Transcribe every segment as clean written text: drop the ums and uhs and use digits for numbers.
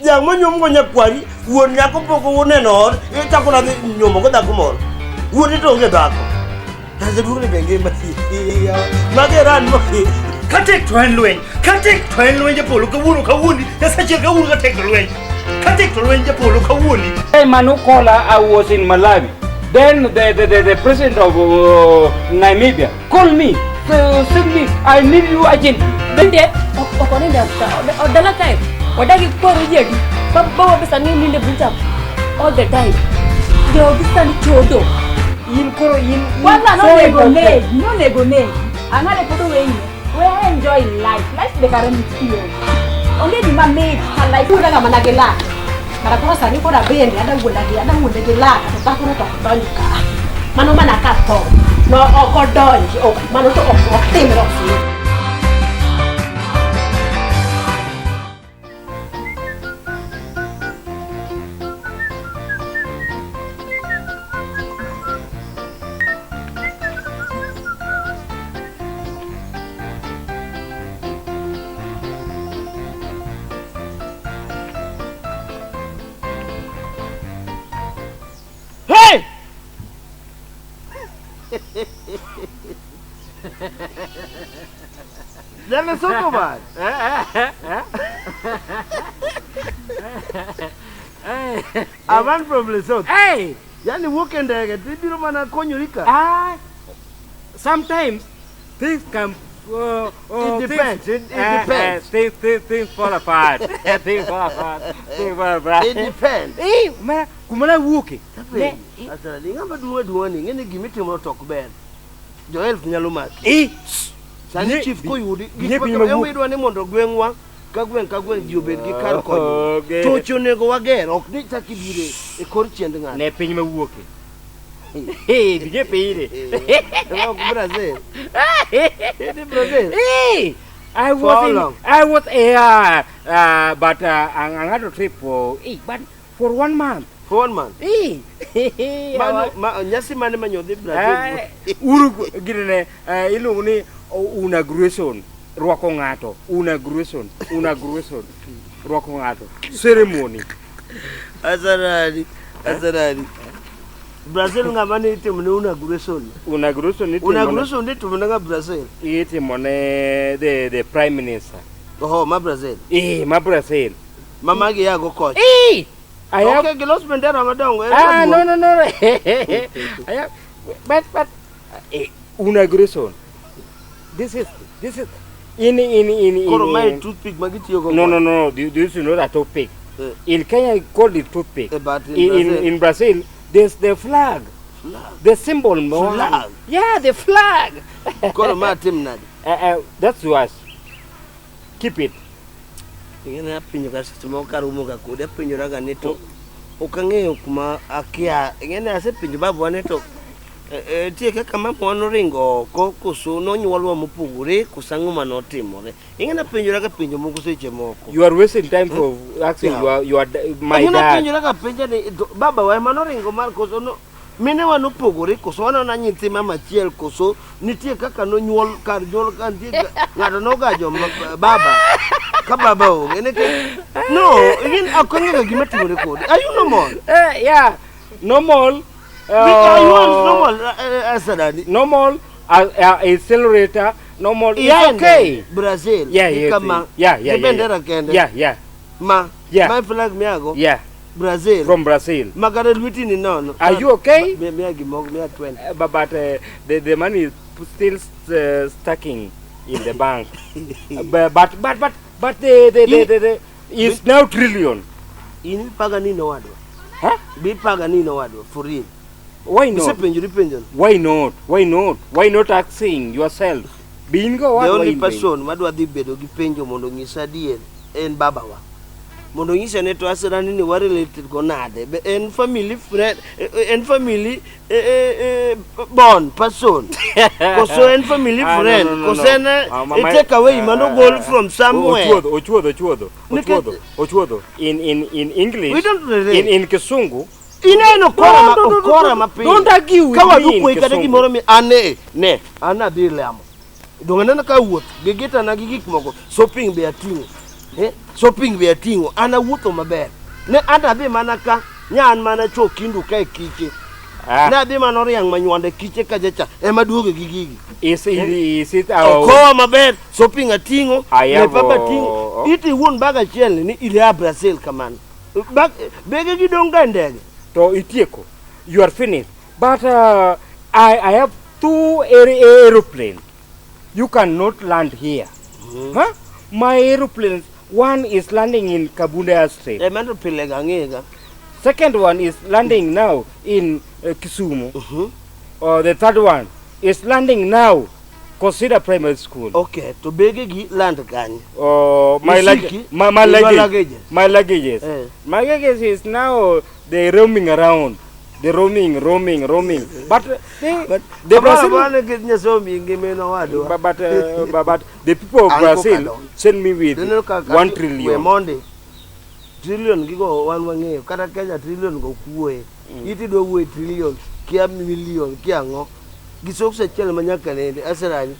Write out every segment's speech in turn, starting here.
Jang' monyuom go nyakwari, wuon nyako pok oneno ot, ichako nadhi nyuomo go dhako moro. Wuone to onge dhako. Jaduong' ni be ngima. Mage ran mo. Katek to en lweny. Katek to en lweny japolo kawuono kawuondi. Nyasaye kawuono katek to lweny. Katek to lweny japolo kawuondi. Hey, Manukola, I was in Malawi. Then the president of Namibia called me, send me, I need you urgently. Bende ok oninde odala kae odagi kwaro ji adi bawa pesa ni ninde buta all the time jogi sani chodo In koro in Kwanza so nonego important. negi, nonego negi. Ang'ane pod oweyi. We enjoy life. Life be kare mit kiyo. Onge gima mit ka life. wuonda ga mana gi lak kata koro sani koro abende ada wuonda gi ada wuonde gi lak to dhakono to ok donj ka mano mana ka tho no ok odonji ok mano to ok ok timre ok timre. Hey! Jana soko man. A man from Lesotho. Hey! Yani wuok e ndege to ibiro mana konyori ka. Ah, sometimes things can. It depends, Things, it depends. Things fall apart. Things fall apart. Things fall apart. It depends. Eh, mana kumana wuoke. Tapenji. Asara, ng'ama duong' aduong'a ni ing'e ni gima itimo to ok ber. Jo health nyalo maki. Eh, Sani Ne- chief koyudi ne gik piny ma mawuok. ema idwa ni mondo gweng'wa ka gweng' ka gweng' ji obed gi kar konyruok. Okay. Tuoche onego wager ok ni chak ibire e kor chiend ng'ato. Ne piny mawuoke. Eh, dige piny. Ok Brazil. Ni Brazil. Eh, I For was how in, long? I was but I had a trip for but for 1 month. For 1 month. Eh, Mano ma nyasi mane manyodhi Brazil. Urugu girine iluongo ni inauguration rwako ng'ato, inauguration, inauguration rwako ng'ato, ceremony. Asarani, asarani. Brazil ng'ama ne itimo ne inauguration. Inauguration itimo ne Inauguration ne itimo ne ng'a Brazil. itimo ne the prime minister. Oho, ma Brazil. Eh, ma Brazil. Ma magi yago kocha. Eh, I have Okay, gilos bendera madongo. en Ah, maduong'. no, no, no. I have, but inauguration. This is in Koro mae in, toothpick ma gitiyogo. No, no, no. This is not a toothpick. Eh. In Kenya, you call it toothpick. But in In, in Brazil- in Brazil, there's the flag. Flag. The symbol. Flag. Yeah, the flag. Koro ma tim nade? That's yours. Keep it. Ing'e ni apenjo ka seche moko karomo ga kodi apenjora ga ni to ok ang'eyo kuma akia. Ing'e ni asepenjo babawa ni to nitie kaka mamawa noringo oko koso nonyuolwa mopogore koso ang'o manotimore. Ing'e ni apenjora ga penjo moko seche moko. You are wasting time for asking Yeah. your my Ing'e ni dad. apenjora ga penja ni to babawa ema noringo mar koso no minewa nopogore koso wanona nyithi mama achiel koso nitie kaka nonyuol kar nyuol ka nitie ng'ato nogajo baba ka baba onge nikech no ing'e ok ang'eyo gima timore kodi. Are you normal? Yeah, normal. Are you normal, Asadani? Normal, accelerator, normal. It's Iende okay. Brazil. Yeah, yeah, Kama, yeah, yeah, gi yeah, bendera yeah. kende. Yeah, yeah. Ma, Yeah. my flag miago. Yeah. Brazil. From Brazil. Makata lweti ni nono. Are you okay? Miya gimoko, miya 20. But the money is still stacking in the bank. But the is now trillion. In ipaga ni nowadwa. Huh? Bi paga ni nowadwa for real. Why not? Isepenjori penjo. Why not? Why not? Why not asking yourself? Being go The only person madwa dhi bedo gi penjo mondo onyisa adier en babawa. Mondo onyisa ni to Asrani ni wa related go nade. Be en family friend, en family born person. Koso en family Ah, no, friend. no, no, Koso no. en Ah, a take away mano gol from somewhere. Ochuodho, ochuodho, Nikech- ochuodho, ochuodho. In English. We don't relate. In Kisungu. Ineno kora ma No, no, no, okora no, mapiny. Don't argue with Ka me wadu in kwe kata Kisungu. gimoro mi ane ne an adhi lamo. Donge aneno ka wuoth gi gitana gi gik moko shopping be ating'o. Eh, shopping be ating'o, an awuotho maber. Ne an adhi mana ka, nya an mana cho kindu ka e kiche. Ah. Ne adhi mana oriang' manywande kiche kacha cha, ema duoge gi gigi. Is it our Okowa maber, shopping ating'o, I have lepa be ating'o. Iti wuon bag achiel ni ile Brazil kamano. Bag, bege gi dong' ga e ndege. To itieko. You are finished. But I have two aeroplanes. You cannot land here. Huh? My aeroplanes, one is landing in Kabunda Airstrip. Ema to pile ga ang'e ga. Second one is landing now in Kisumu. The third one is landing now, Consider Primary School. Okay, to bege gi land kanye? My Misiki, my your luggage, luggages. my luggages. Eh. My luggage is now they roaming around. They roaming, roaming, roaming. But they, the Brazil, Brazil nikech Nyasaye omiyi ngima en owadwa. but the people of An Brazil kokadonjo. send me with Ineno kaka 1 we trillion. mondi. Trillion gigo wan wang'eyo kata Kenya trillion go kuoye. Iti dwa wuoye trillion, kia million, kia ang'o. Gi soks achiel ma nyaka nende aserani.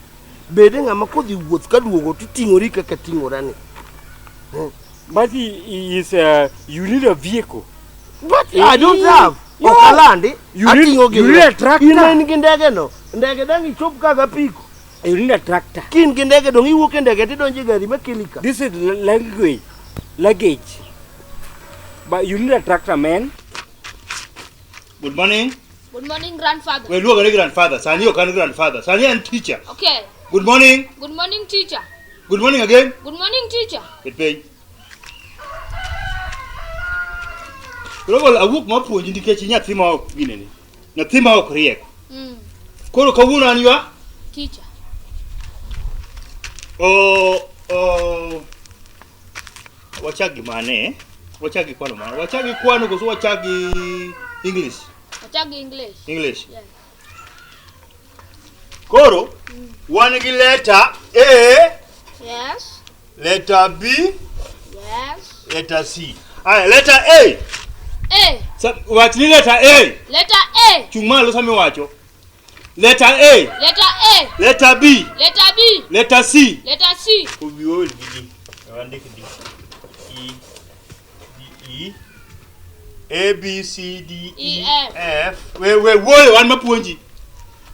Bede ng'ama kodhi wuoth kaduogo titing'ori kaka ting'orani. But he is you need a vehicle. But I don't have. You Ok alandi. You need- Ating'o you need a tractor. In ma in gi ndege no. Ndege dang' ichop kaka apiko. You need a tractor. Ka in gi ndege dong' iwuok e ndege tidonjo e gari makeli ka. This is language, luggage. But you need a tractor, man. Good morning. Good morning, grandfather. We luonga ni grandfather. Sani ok an grandfather. Sani an teacher. Okay. Good morning. Good morning, teacher. Good morning again. Good morning, teacher. Bed piny. Koro awuok ma puonji nikech nyathi ma ok ginene. Nyathi ma ok riek. Koro kawuono an ywa Teacher. o o wachak gi mane? Wachak gi kwano mane? Wachak gi kwano koso wachak gi English? Wachak gi English. English. Yeah. Koro wan gi letter A, Yes. letter B, Yes. letter C. Aya, letter A. A. Wach ni letter A. Letter A. Chung' malo sama iwacho. Letter A. Letter A. Letter B. Letter B. Letter C. Letter C. Obi owil gi D. Wandik D. E. D E. A B C D E E, F. F. We we wuoyo wan mapuonji.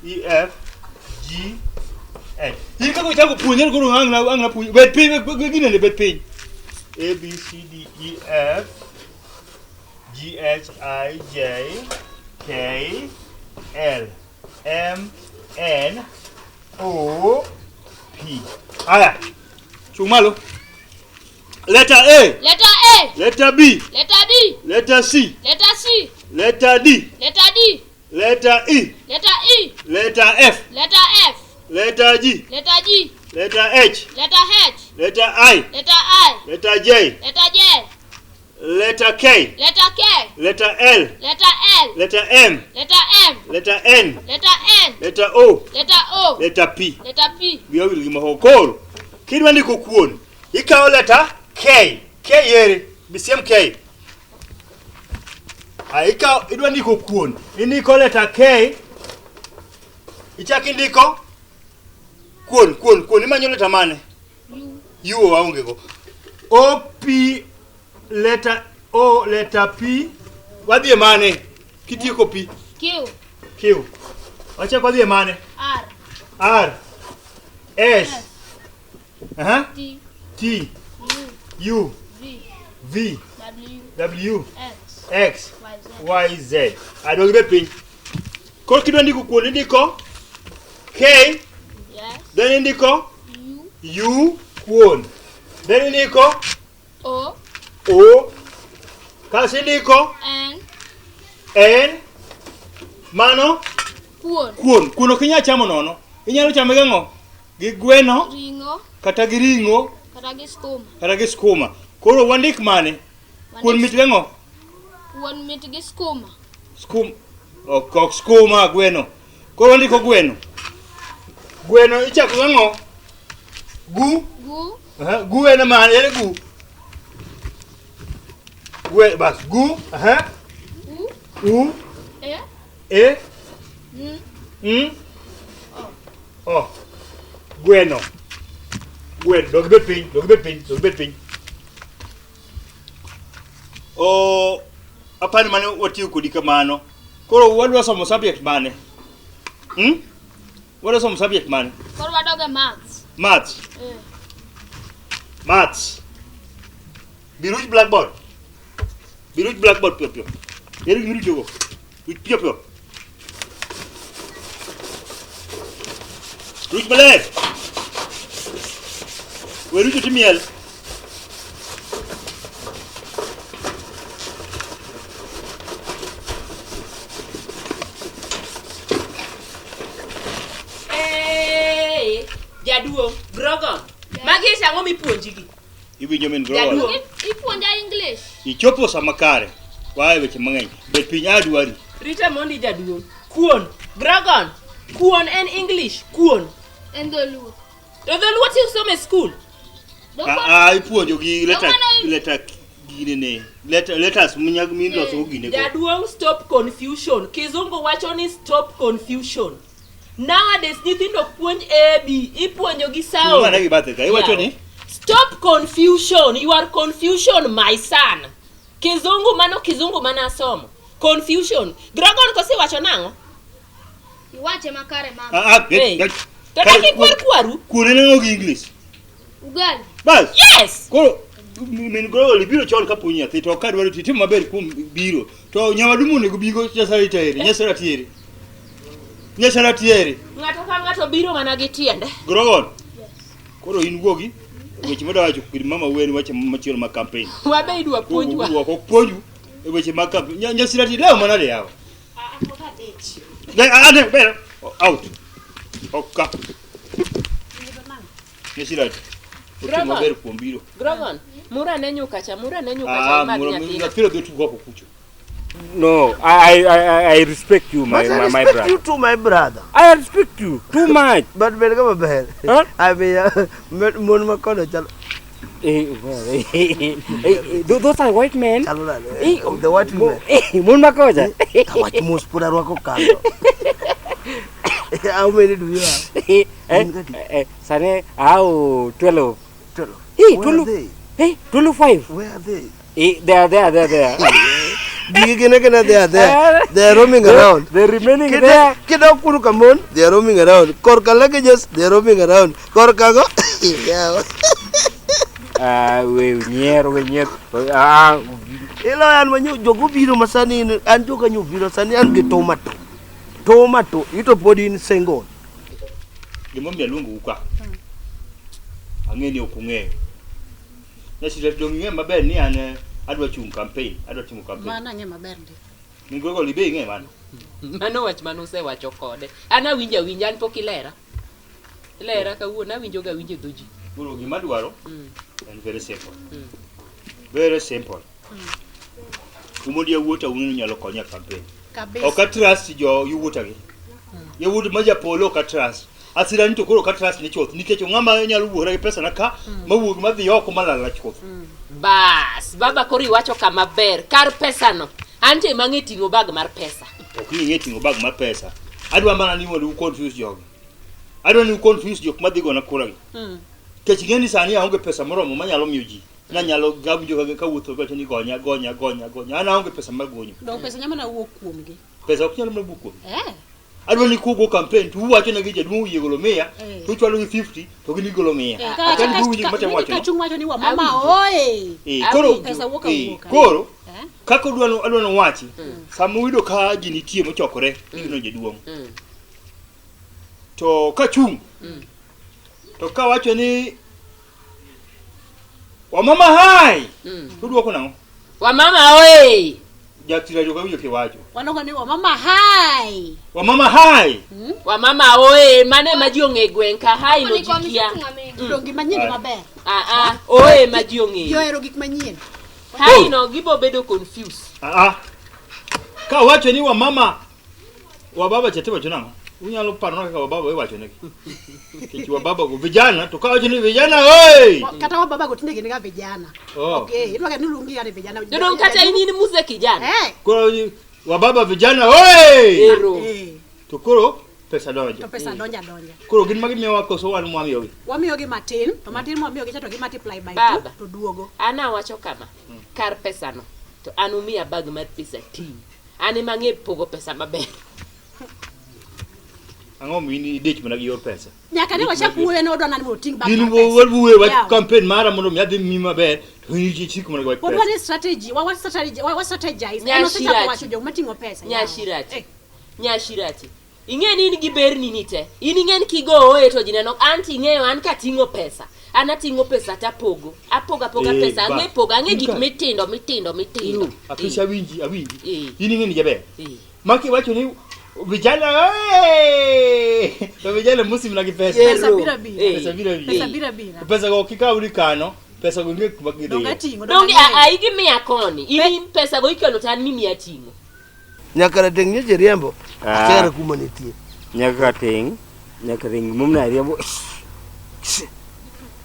E F G H. In kaka ichako puonjri koro ang' na ang' na puonj. Bed piny we ginene bed piny. A B C D E F G H I J K L M N O P. Aya. Chung' malo. Letter A. Letter A. Letter B. Letter B. Letter C. Letter C. Letter D. Letter D. Letter E. Letter E. Letter F. Letter F. Letter G. Letter G. Letter H. Letter H. Letter I. Letter I. Letter J. Letter J. Letter K. Letter K. Letter L. Letter L. Letter M. Letter M. Letter N. Letter N. Letter O. Letter O. Letter P. Letter P. Wiya owil gi moko. Koro, kidwa ndiko kuon, ikawo letter K. K ere, bisiem K. Ah, ikawo, idwa ndiko kuon, indiko letter K. Ichak indiko kuon, kuon, kuon, imanyo letter mane? U. U waonge go. O P letter O letter P. Wadhi e mane? Kitieko P. Q. Q. Wachako wadhi e mane? R. R S Aha. T. T U. U V. V W. W X. X Y. Z. Y Z. Adog be piny. Koro kidwa ndiko kuon indiko K Yes. then indiko U. U kuon. Then indiko O. O kasto indiko N. N mano Kuon. kuon. Kuon ok inyal chamo nono. Inyalo chame gang'o? Gi gweno Ring'o. kata gi ring'o Kata gi skuma. kata gi skuma. Koro wandik mane? Kuon mit gang'o? Kuon mit gi skuma. Skum ok ok skuma gweno. Koro wandiko gweno. Gweno ichako gang'o? Gu. Gu. Aha, gu en mane? En gu. Gwe bas gu. Aha. U. U E. E N. N O. Gweno. Gweno. Dog bed piny, dog bed piny, dog bed piny. O apani mane watiyo kodi kamano. Koro wadwa somo subject mane? Hmm? Wadwa somo subject mane? Koro wadog e maths. Maths. Eh. Maths. Biruch blackboard. Biruch blackboard piyo piyo. Ere gima iruchogo? Ruch piyo piyo. Ruch maler. We rucho timiel. Hey, jaduong' Grogon. Magi e ang'o mipuonji gi? Iwinjo min Grogon. Jaduong'. Ipuonja English. Ichopo sama kare. Wae weche mang'eny. Bet piny adwari. Rita mondi jaduong'. Kuon. Grogon. Kuon en English. Kuon. En dholuo. To dholuo ti somo e skul. Ah, ipuonjo gi letter letter gine ne. Letter letters minyag miloso go gine go. Jaduong' stop confusion. Kizungu wacho ni stop confusion. Nowadays nyithindo ok puonj A B, ipuonjo gi sound. Mana gi bathe ka. Iwacho ni Stop confusion. You are confusion my son. Kizungu mano kizungu mana asomo. Confusion. Grogon kose wacho nang'o? Iwache makare mama. Ah, ah, Hey. get, To dak ikwer kwaru? Kuon en ang'o gi English? Ugali. Bas. Yes. Koro min Grogon ibiro chon ka puonj nyathi to ka dwaro timo maber kuom biro. To nyawadu monego bigo Nyasaye tayeri, Nyasaye tieri. Nyasaye tieri. Ng'ato ka ng'ato biro mana gi tiende. Grogon. Koro in wuogi weche madwa wacho kod mama wen weche machielo mag campaign. Wabe idwa puonjwa. Wuok ok puonju e weche mag campaign. Nyasira ti lewo manade yawa. Ne a ne ber out. Ok ka. Nyasira ti. Otimo Grogon. maber kuom biro. Grogon, mura ne nyuka cha, mura ne nyuka cha Ah, imadh mura nyathina. nyathino dhi tugo oko kucho. No, I respect you, my, But I my, my respect brother. you too, my brother. I respect you too much. But bed ga maber. Huh? I mean, mon ma kono chalo Eh, well, eh, those are white men. chalo nade? Eh, The white women. Eh, mon makocha. Wach mos pod arwako kando. How many do you have? Eh, eh, sane au 12. 12. Eh, Where are 12. they? Eh, 12 5. Where are they? Eh, they are there, they are there. Gigi gine gine they are there. They are roaming around. They remaining there. Kidok kuru kamon, they are roaming around. Korka luggages, they are roaming around. Korka go. Yeah. Ah, we nyiero, we nyiero. Ah, Ilo an manyo jogo biro masani in- an joka nyo biro sani an gi tomato. Tomato ito pod in single. Gimomiyo aluongou ka. Ang'e ni ok ung'eyo. Nyasira dong ing'e maber ni an adwa chung' campaign, adwa timo campaign. Mano ang'e maber ndi. Min Grogon ibe ing'e mano. Mano wach mane usewacho kode. An awinjo awinja, an pok ilera. Ilera kawuono awinjo ga winjo dho ji. Koro gima dwaro Mm. en very simple. Very simple. Umondi yawuota un nyalo konya e campaign. Kabisa. Ok atrust jo yawuota gi. Yawuot ma japolo ok atrust. Asira ni to koro ok atrust ni chuth nikech ng'ama nyalo wuora gi pesa na ka mawuog madhi oko malala chuth. Bas, baba koro iwacho kama ber. Kar pesano, antie mang'e ting'o bag mar pesa. Ok ni ing'e ting'o bag mar pesa. Adwa mana ni mondo u confuse jogi. Adwa ni u confuse jok madhi gona kura gi. Nikech ing'e ni sani aonge pesa moromo manyalo miyo ji. Nanyalo gawinjo ka kawuotho kawacho ni gonya gonya gonya gonya. An aonge pesa mar gonyo. Dong pesa nyama na wuok kuomgi. Pesa ok nyal mana wuok kuom. Eh. Adwa ni kugo campaign to uwacho negi jaduong' oyie golo mia Eh. to uchwalo gi 50 to gin gigolo mia. Eh, Aka ni uwinjo gima atemo wacho ka no? chung wacho ni wa mama oye. Eh, koro Pesa wuok eh, awuoka. koro Eh? kaka odwa adwa nowachi sama uyudo ka ji nitie mochokore gino jaduong' to kachung' to kawacho ni wamama hai to udwoko nang'o Wamama oye! Jatirajo kawinjo kiwacho Waluongo ni wa mama hai. wamama hai Wamama oye, mano ema ji ong'e gweng' ka hai no Koni ji komi kia. situnga mingi. Dong gima nyien Aye. maber. Ah ah, oye ema ji ong'eyo. Ji ohero gik manyien. Hai no gibo bedo confused. Ah, ah. Kawacho ni wamama wababa cha tiwacho nang'o unyalo parona kaka wababa iwacho negi nikech wababa go vijana to kawacho ni vijana oi Kata wa baba go tinde gin ga vijana. oh. Okay, idwa ni luongi ga ni vijana. Jodong kata in in muse kijana. Eh. Koro wababa vijana oi Ero. Eh. to koro pesa donjo To pesa donja donja. koro gin magimiyowa koso wan mwamiyogi Wamiyogi matin, to matin mwamiyogi cha to gi multiply by Baba. 2 to duogo. An awacho kama, kar pesano. To an umiya bag mar pesa ting'. An ema ang'e pogo pesa maber. Ang'o miyo in idich mana gi yor pesa? Nyaka ne wachak wuoyo ne odwa nani mondo oting' bag In mar pesa. wuoyo wach Yawa. campaign mara mondo mi adhi nyime maber to in isiko mana gi wach Wadwa pesa. ni strategy, wa wa strategy, wa wa strategize. Nyashirachi. En osechako wacho jok mating'o pesa. yawa. Nyashirachi. Eh, Nyashirachi. Ing'e ni in gi berni ni te. In ing'e ni kigo oe to ji neno an to ing'eyo an kating'o pesa. An ating'o pesa tapogo. Apogo apoga Eh, pesa. Ang'e ba. pogo. Ang'e gik Ika. mitindo mitindo mitindo. Afisa awinji awinji. Eh. In ing'e ni jaber. Eh. Maki wacho ni vijana eh, to vijana musimna gi pesa. Pesa biro biro. Eh. Pesa biro biro. Pesa biro biro. Pesa go kikaw ni kano, pesa go onge kuma Donge gidhiye. ating'o. Donge donge ang'eyo. aigi miya koni. In pesa go ikelo to an mimiya ting'o. Nyaka rateng' nyocha riembo. Ah. Atere kuma nitie. Nyaka ting, nyaka ting mumna riembo.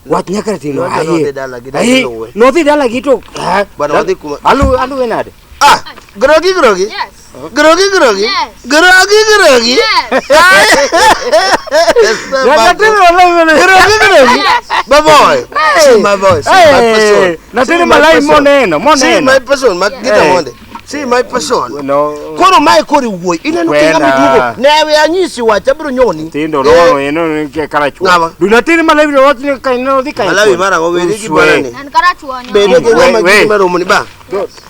Wach nyaka ting no Nowacho aye. nodhi dalagi, dagi Aye, luwe. Nodhi dalagi to. ah, Bwana, wadhi kuma- Alu aluwe nade? Ah, grogi grogi. Yes. Grogi grogi. Yes. Grogi grogi. Yes. Nyaka ting no Grogi grogi. Yes. Baboy. See my voice. See my Hey, person. natini See my malai person. moneno, See moneno. my person. Mak gita Hey. monde. See my person. No. Koro mae koro iwuoyi. Ineno kinga Kwena. miduogo. Ne we anyisi wach abiro nyoni. Tindo Eh, rono eno ni kara chuo. Ng'ama? Du natini malai no wach ni ka no dhi ka. Malawi mar ang'o? Weri gi bwana ni. An karachuonyo. Bedo gi We- ng'ama we. gima romoni ba.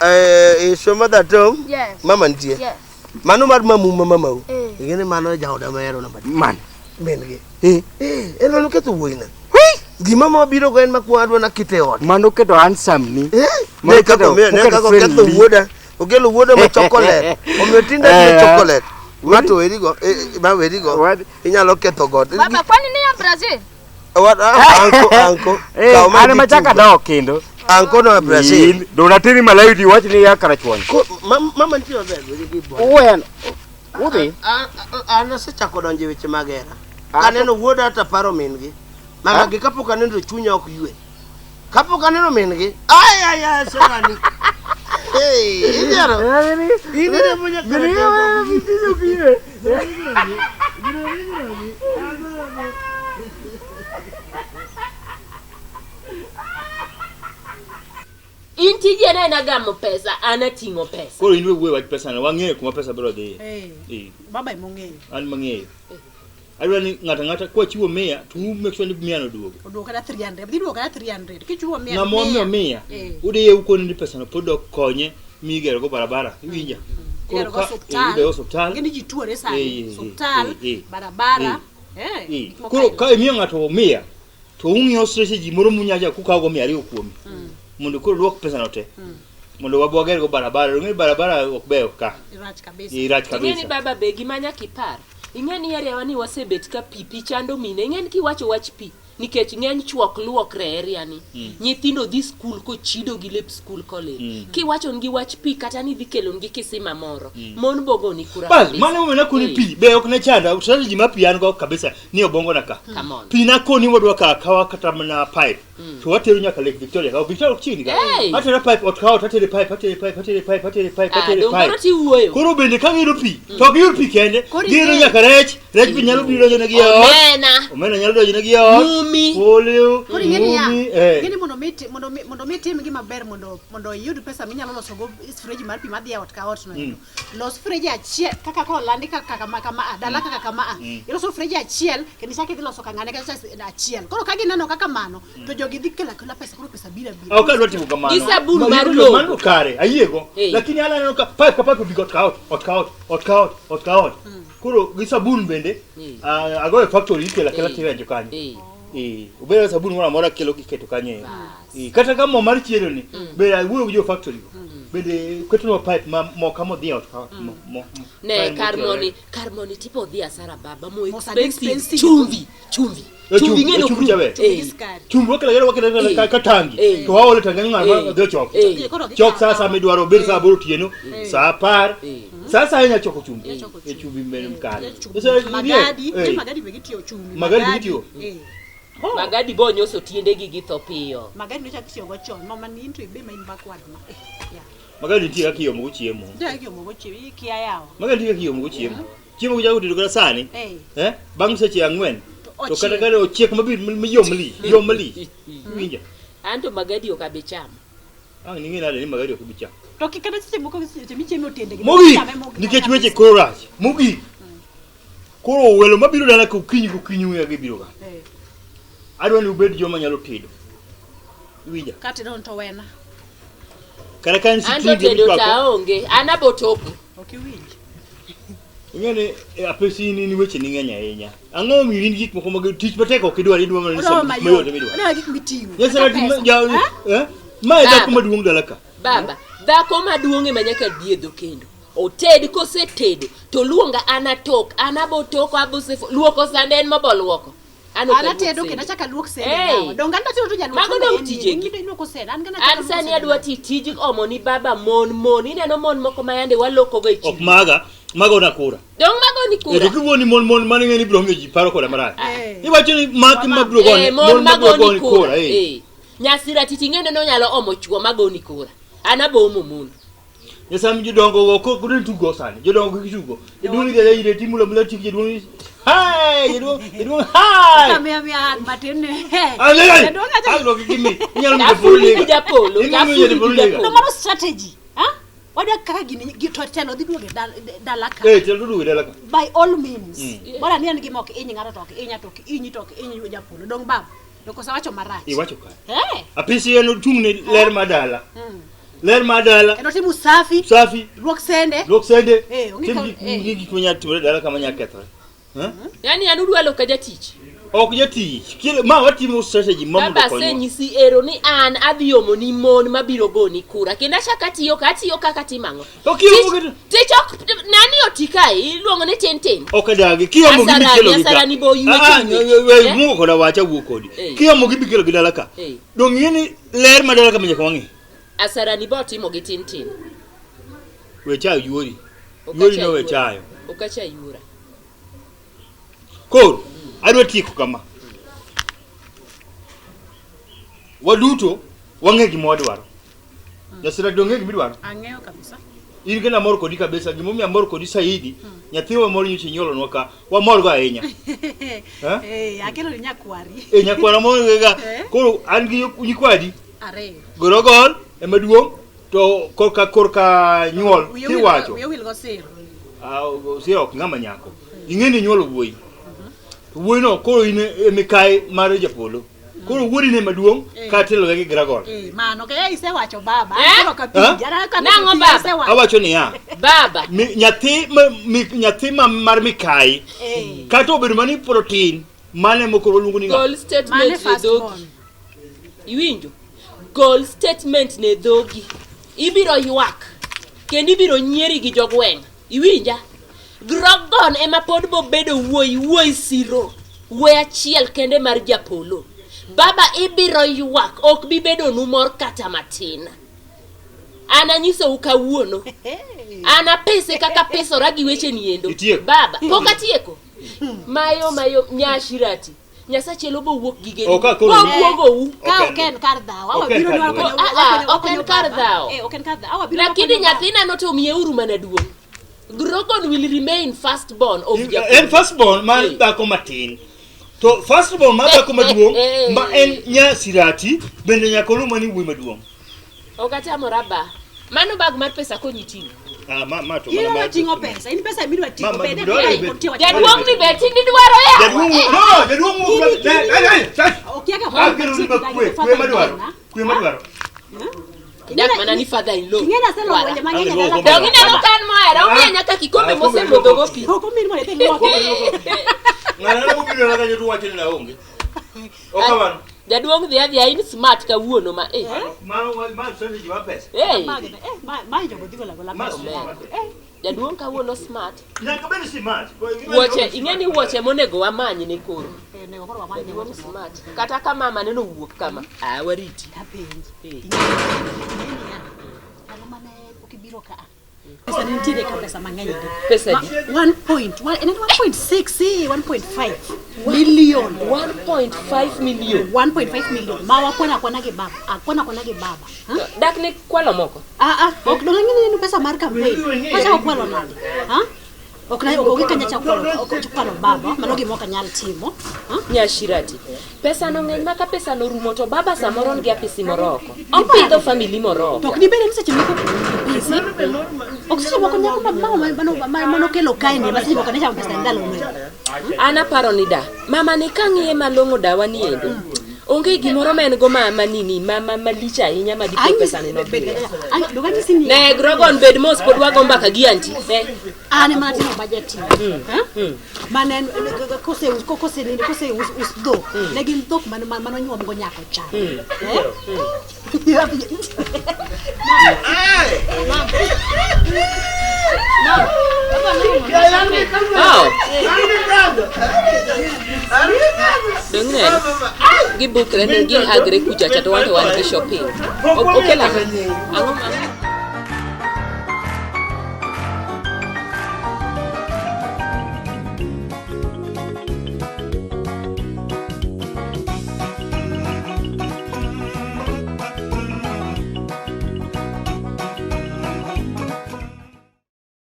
Eh, is your mother at home? Yes. Mama nitie. Yes. Mano mar mamu ma mamau. Eh. Ing'e ni mano e jaoda mahero namba Man. min gi. Eh, eh, en mano ketho wuoyina. Gima ma wabiro go en ma kwa adwa nakete e ot. Mano keto handsome ni. Eh, Mano ne kaka keto- omiyo, ne oketo kaka oketho friendly. wuoda. Okelo wuoda ma chocolate. Omiyo tinda Eh, ni chocolate. Ma to werigo, eh, eh, ma werigo. What? Inyalo ketho got. Baba, kwani ni ya Brazil? What? Ah, anko, anko. Eh, Kaw ma an dhi machaka tugo. dok kendo. Anko no e Brazil. In, Do natini malai ti wach ni ya kara chuo. Ko, mama nitie maber, weri gi bwana. Uwen. Udhi. An asechako donjo e weche mag hera. Kaneno wuoda to aparo min gi. Mama gi kapok aneno to chunya ok ywe. Kapok aneno min gi, ay ay ay serani. Hey, inyiero. In iriembo nyaka rateng'. In tiji en aena gamo pesa, an ating'o pesa. Koro in we wuoyo wach pesa no, wang'eyo kuma pesa biro dhiye. Eh, Eh, baba emong'eyo. an mang'eyo. Adwa ni ng'ato ang'ata kwachiwo mia to u make sure ni mia no duogo. Oduogo kata 300. Dhi duogo kata 300. Kichiwo mia. Ng'ama omiyo mia, Eh. udiye ukone ni pesa no pod ok konye migero go barabara. Iwinja? Koro Igero go ka- osuptal. eh, igero go osuptal. Ing'e ni ji tuore Eh, sani. eh, eh, Osuptal, eh, eh. barabara. Eh, Eh, gik moko Koro aila. ka imiyo ng'ato mia to ung'iyo strategy moro munyaja kukawo go 200 kuome. Mondo koro duok pesa no te. Mondo wager go barabara. Ong'e barabara ok beyo ka. Rach kabisa. Eh, Rach Ing'e ni kabisa. baba be gima nyaka ipar. Ing'e ni area ni wasebet ka pi pi chando mine. Ing'e ni kiwacho wach pi nikech ng'eny chuok luokre e area ni. Nyithindo dhi skul kochido gi lep skul kolil. Kiwacho nigi wach pi kata ni dhi kelo nigi kisima moro. Mon bogo ni kura Bas, kabisa. mano emomiyo nakoni Eh, pi be ok ne chanda. Strategy mar pi an go kabisa ni obongo na ka. Come on. Pi nakoni wadwa ka akawa kata mana pipe. To watero nyaka Lake Victoria. Ka Victoria ok chiegni ka. Hey! Atero pipe ot ka ot, atere pipe, atere pipe, atere pipe, atere pipe, Ah, atere dong koro pipe. tiwuoyo. Koro bende ka giyudo pi, to ok giyud pi kende, Koro giyudo ing'eyo. nyaka rech, rech be nyalo biro donjonegi e ot. Omena. Omena nyalo donjonegi e ot. Mumi. Polio, Koro ing'e niya, mumi, eh. ing'e ni mondo mi ti- mondo mi mondo mi itim gima ber mondo mondo iyud pesa minyalo loso go friji mar pi madhi e ot ka ot no endo. Los friji achiel kaka koro landi kaka kama kama a, dala kaka kama a. Iloso friji achiel kendo ichak idhi loso kang'ane kacha achiel. Koro ka gineno kaka mano to jogi dhi kelo akela pesa koro pesa biro abira. Ok adwa timo kamano. Gi sabun Ma- mar yudo- lowo. Mano kare, ayiego. Eh. Lakini an aneno ka pipe ka pipe obigo ot ka ot, ot ka ot, ot ka ot, ot ka ot. Koro gi sabun bende, Eh. ah, agoyo factory ikelo akela Eh. tirenjo kanyo. Eh. Eh, obedo sabun moro amora kelo giketo kanyo ero. Eh, kata ka mo mar chiedo ni, bende awuoyo gi jo factory go. Bende ketonwa pipe ma mo kama odhi e ot ka ot. Mo, mo, mo. Ne Pipe kar motiyo moni, kar moni tipo dhi asara baba mo Mos and expensive. expensive. Chumvi, chumvi. Eh, Chumvi chumvi, ng'e eh, no chumvi chaber. Chumvi gi sukari. Chumvi wakelo akela wakelo akela Eh. ka ka tangi. Eh. To waole tangi ng'ama Eh. dhi ochoko. Eh. Koro gikawo Chok saa akawa. sa midwaro obed saa 8 otieno, saa 10. Eh. Saa sa inya choko chumbi. Inya choko E chumbi mene mkare. Chumvi. Sasa, Magadi, eh, magadi be gitiyo chumbi. Magadi be gitiyo? Eh. Magadi bo nyoso tiendegi githo piyo. Magadi nochak tiyogo chon. Mama ni into ibe ma in backward ma. Eh, yeah. Magadi nitie kaka iomo go chiemo. Nitie kaka iomo go chiemo, ikia yawo. Magadi nitie kaka iomo go chiemo. Chiemo kichako tedo kata sani. Eh. Eh? Bang' seche 4. To kata Ochiek. kata ochiek mabir mayomli, yomli. Iwinjo? Anto magadi ok abi chamo. Ang' ning'e nade ni magari ok ibi chamo. To kata seche moko seche michiemo otende gi Mogik, chame mogik nikech kabisa. weche koro rach. Mogik. Koro welo mabiro dala ka okinyi gokinyi ung'eyo gibiro ga. Eh, Adwa ni ubed joma nyalo tedo. Iwinja? Katedo to wena. Kata ka en An to sitima tedo michwako. taonge, an abotoko. Ok iwinj. Ing'e ni e, apesi ni ni weche ni ng'eny ahinya. Ang'o momiyo in gik moko mag tich matek ok idwar idwa mana ni Odwa sama gik mayot mayot. ema idwaro. Odwa gik miting'o. Nyasaye Kata ati pesa. ja Eh? eh? Ma e dhako Baba. maduong' dala ka. Baba, dhako maduong' ema nyaka dhiedho kendo. Oted kosetedo to luonga an atok, an abotoko abosefo, luoko sande en moboluoko. An ok An aluok atedo sende. kendo achako aluok sende. Hey. yawa. Donge an atedo to jaluok Mago sende dong' en tijegi. in iluoko sende. An gana An sani adwa ti tij omo ni baba mon mon. Ineno mon moko ma yande walokogo e Ok chiro. maga, mago na kura. Dong' mago ni E to kura. kiwuo ni mon mon mano ing'e ni biro miyo ji paro koda marach. Eh. Iwacho ni maki ma biro gone, Eh, mon ma biro magoni goni kura. kura, eh. Eh. Nyasira titi ing'e ni onyalo omo chuo magoni kura. An abo omo mon. Nyasaye jodongo go ko kudin tugo sani. Jodongo gi tugo. Jaduong' idhi adhiya ire timulo mula tik jaduong'. Hai, jaduong', jaduong' hai. Kamiya miya matin ne. Ale. Jaduong' acha- Alo gi gimi. Inyalo miyo Tafuli gi lega. japolo, Inyalo miyo tafuli japolo gi lega. To japolo. mano strategy. Ha? Wadwa kaka gini gi to telo dhi duogo e dala ka. Eh, telo duogo e dala ka. By all means. Bora ni en gima ok iny ng'ato to ok inya to ok inyi to ok inyi japolo. Dong baba. Dong kosa wacho marach. Iwacho ka. Eh. Apisi en ochung' ne ler mar dala. Ler mar dala. Kendo tim usafi. Safi. Luok sende. Luok sende. Eh, ong'e Tim ka- gik eh. gik manyalo timore e dala kama nyalo kethore. Eh? Yaani an udwa loka jatich. Ok jatich. Ma watimo strategy ma mondo Baba okonywa. asenyisi ero ni an adhi omo ni mon mabiro goni kura kendo achako atiyo ka atiyo kaka timo ang'o? To kiomo gi Tich ok nani oti kae iluongo ni tin tin. Ok adagi. Kiomo gi Asarani, mikelo gi ka. asarani bo ywecho Ah, ah, ywecho. we Eh? muo koda wacha wuo kodi. Eh. Kiomo gi mikelo gi dala ka. Eh. Dong ing'e ni ler mar dala ka nyaka wang'i. Asarani bo timo gi tin tin. We chayo yuori. Ok Yuori acha no we yuora. chayo. Ok acha yuora. Koro adwa tieko kama. Waduto wang'e gima wadwaro. Nyasira dong' gima idwaro. Ang'eyo kabisa. In kendo amor kodi kabisa. Gimomiyo amor kodi saidi, nyathiwa moro nyocha inyuolonwa ka, wamor go ahinya. Eh? Eh, akelo ni nyakwari. Eh, nyakwara mor ga. Eh? Koro an gi nyikwadi, Ariyo. Gorogol ema duong' to korka korka nyuol Wiye wil- kiwacho. Wiye wil go siro. Ah, siro ok ng'ama nyako. Ing'e ni inyuolo wuoyi. To wuoyi no koro in e mikayi mar japolo. Koro wuodi ne maduong' Eh. ka telo gi Gragol. Eh, mano ke isewacho baba. Eh? An koro ok apinji. An aka Nang'o baba? Isewacho. Awacho niya, Baba, mi, nyathi ma, mi, nyathi ma mar mikayi Eh. kata obedo mana ni pod otin, mano ema koro waluongo ni ng'a? gol Mane statement ne first dhogi. born. Iwinjo? Gol statement ne dhogi. Ibiro ywak. Kendo ibiro nyieri gi jogweng'. Iwinja? Grogon ema pod bobedo wuoyi wuoyi siro. Wuoyi achiel kende mar japolo. Baba ibiro ywak, ok bi bedonu mor kata matin. An anyisou kawuono. An apise kaka pisora gi weche ni endo. Itieko. Baba, pok atieko. Mayo mayo nyashirati. Nyasache lobo wuok gi geno. Ok, koro- Bowuogou. Ka Ok ok en- en kar dhawo, awa ok en biro kar ni wakonyo- dhawo. Ah, ah, wakonyo- ok en wakonyo kar baba. dhawo. Eh, ok en kar dhawo. Awa biro Lakini wakonyo baba. nyathina no to miyeuru mana duong'. Grogon will remain first born of Japolo. En first born mar Eh. dhako matin. To first born mar dhako maduong' ma en nyasirati bende nyaka oluw mana ni wuoyi maduong'. Ok atamora ba. Mano bag mar pesa konyi ting'o. Ah, ma, ma to In mana ema mar- ting'o pesa, in pesa midwa ting'o Ma- ma- bende dwaro kae bet- nitie wach Jaduong' ni be tinde dwaro yawa. Jaduong' no, jaduong' wuok ma- eh, eh, eh, Okia ka Ah, kelo ni kwe, kwe madwaro. Kwe madwaro. Dak mana ni father in law. Ing'e aseloyo Wara. wende mang'eny e Ang' dala luoko ka. Dong ineno ka an mohera, omiya nyaka kikombe Ah, kombe mosemodhogo pi. Ok omin mondo idhi luoki. Ng'ano ng'ano mobiro na kanyo to wacho ni naonge. Ok kamano. Jaduong' dhi adhiya in smart kawuono ma eh. Mano ma strategy mar pesa. Eh. Eh, ma jogo dhi gola gola Ma pesa. strategy mar pesa. Eh, Jaduong' kawuono smart. Nyaka bed smart. Wuoche, ing'e ni wuoche monego wamany ne koro. eh, nego koro wamany Jaduong' wuoche moko. smart. Kata ka mama neno wuok kama, ah wariti. Apenji. Eh. Ing'e niya, ndalo mane pok ibiro ka a, pesa ne nitiere ka pesa mang'eny ndi. Pesa di? 1.1 en 1.6 eh, 1.5 million. 1.5 million. 1.5 million ma wakwana akwana gi baba akwana akwana gi baba Ha? Dak ne kwalo moko. Ah, ah, ok dong' ang'e ni en pesa mar campaign. Pesa okwalo nade? Ha? Ok na onge kanya chako kwalo ok kwalo baba, mano gima ok anyal timo. Ha? Nyashirati. Pesa no ng'eny ma ka pesa no rumo to baba samoro nigi apisi moro oko. Opidho family moro To oko. ok dibed ni seche moko pisi. Ok seche moko nyako ma mama mano mano kelo kae ni, ma seche moko ne chamo pesa ndalo no. An aparo ni da. Mama ni kang'iye malong'o dawa ni endo. Onge gimoro ma en go ma ma nini ma ma malich ahinya ma dipo pesa ni nodhi. Doganyisi ni Ne Grogon bed mos pod wago mbaka gi anti. Ne. an ema natimo budgeting. Eh? Mane en kose kose nini kose us us dhok. Ne gin dhok mane mane onyuom go nyako cha. Eh? Oh. Dong neno. Gibukre ni gihagre kucha cha to wan to wan gi shopping. Okelo ang'o? Ang'o ma?